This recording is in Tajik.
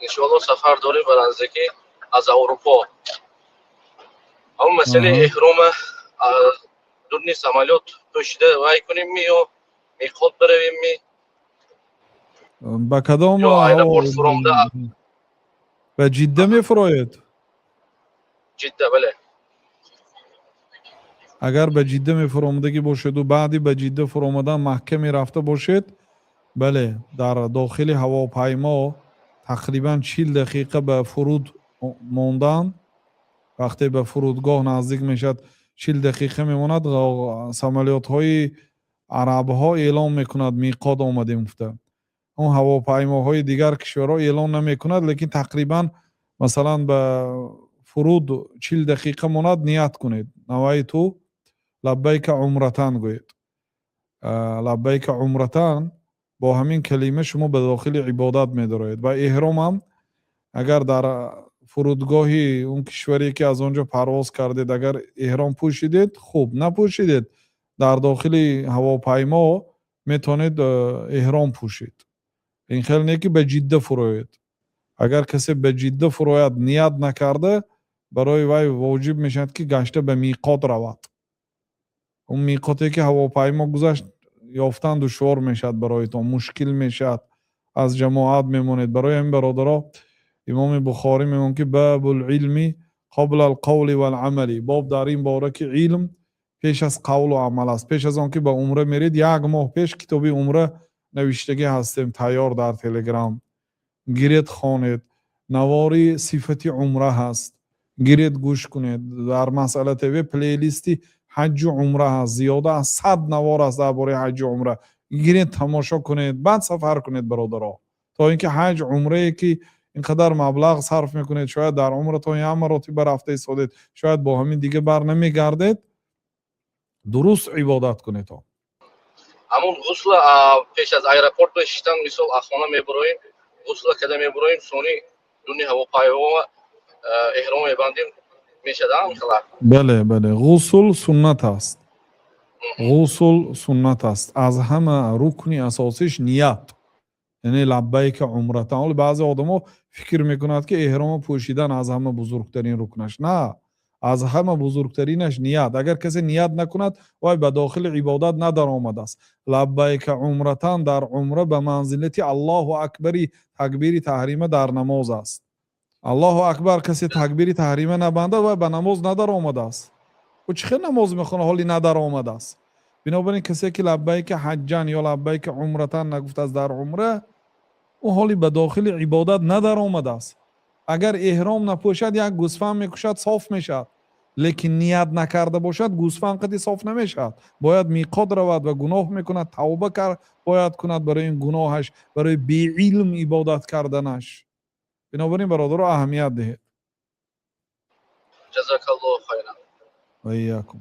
Иншоалло, сафар дорем ба наздикӣ аз Аврупо. Ҳамон масъалаи эҳрома аз дурни самолёт пӯшида вай кунем-ми ё миқот биравем-ми? Ба кадом? Ё аэропорт фуромда? Ба Ҷидда мефуроед? Ҷидда, бале. Агар ба Ҷидда мефуромадагӣ бошеду баъди ба Ҷидда фуромадан Макка мерафта бошед, бале, дар дохили ҳавопаймо тақрибан 40 дақиқа ба фуруд мондан, вақте ба фурудгоҳ наздик мешавад, 40 дақиқа мемонад, самолётҳои арабҳо эълон мекунад, миқот омадем гуфта. Он ҳавопаймоҳои дигар кишварҳо эълон намекунад, лекин тақрибан, масалан, ба фуруд 40 дақиқа монад, ният кунед, نويت لبيك عمرة гӯед. لبيك عمرة, бо ҳамин калима шумо ба дохили ибодат медароед. Ва эҳромам агар дар фурудгоҳи он кишваре, ки аз он ҷо парвоз кардед, агар эҳром пӯшидед, хуб, напӯшидед, дар дохили ҳавопаймо метавонед эҳром пӯшид. Ин хел не, ки ба Ҷидда фуроед. Агар касе ба Ҷидда фурояд, ният накарда, барои вай воҷиб мешавад, ки гашта ба миқот равад. Он миқоте, ки ҳавопаймо гузашт, ёфтан душвор мешавад бароятон, мушкил мешавад, аз ҷамоат мемонед. Барои ҳамин, бародаро, Имоми Бухорӣ мегӯянд, ки باب العلم قبل القول والعمل, боб дар ин бора, ки илм пеш аз қавлу амал аст. Пеш аз он ки ба умра меред, як моҳ пеш китоби умра навиштагӣ ҳастем, тайёр дар Телеграм, гиред, хонед. Навори сифати умра ҳаст, гиред, гӯш кунед. Дар Масъала ТВ плейлисти ҳаҷҷу умра ҳаст, зиёда аз 100 навор аст дар бораи ҳаҷҷу умра, гиред, тамошо кунед, баъд сафар кунед, бародаро, то ин ки ҳаҷ умрае, ки ин қадар маблағ сарф мекунед, шояд дар умратон як маротиба рафта истодед, шояд бо ҳамин дига бар намегардед, дуруст ибодат кунед. Ҳамун ғусла пеш аз аэропорт шиштан, мисол, аз хона мебуроем, ғусла када мебуроем, сони дуни ҳавопаймо эҳром мебандем, мешада хела? Бале, ғусл суннат аст, ғусл суннат аст. Аз ҳама рукни асосиш ният, яъне لبيك عمرة. Ҳоло баъзе одамо фикр мекунад, ки эҳромо пӯшидан аз ҳама бузургтарин рукнаш. На, аз ҳама бузургтаринаш ният. Агар касе ният накунад, вай ба дохили ибодат надаромадааст. لبيك عمرة дар умра ба манзилати Аллоҳу акбари такбири таҳрима дар намоз аст. Аллоҳу акбар касе такбири таҳрима набандад, вай ба намоз надаромадааст. Ӯ чӣ хел намоз мехонад, ҳоли надаромадааст? Бинобар ин, касе ки لبيك حجا ё لبيك عمرة нагуфтааст дар умра, ӯ ҳоли ба дохили ибодат надаромадааст. Агар эҳром напӯшад, як гӯсфанд мекушад, соф мешавад, лекин ният накарда бошад, гӯсфанд қади соф намешавад, бояд миқот равад ва гуноҳ мекунад, тавба бояд кунад барои ин гуноҳаш, барои беилм ибодат карданаш. Бинобар ин, бародаро, аҳамият диҳед. جزاك الله خيرا. وإياكم.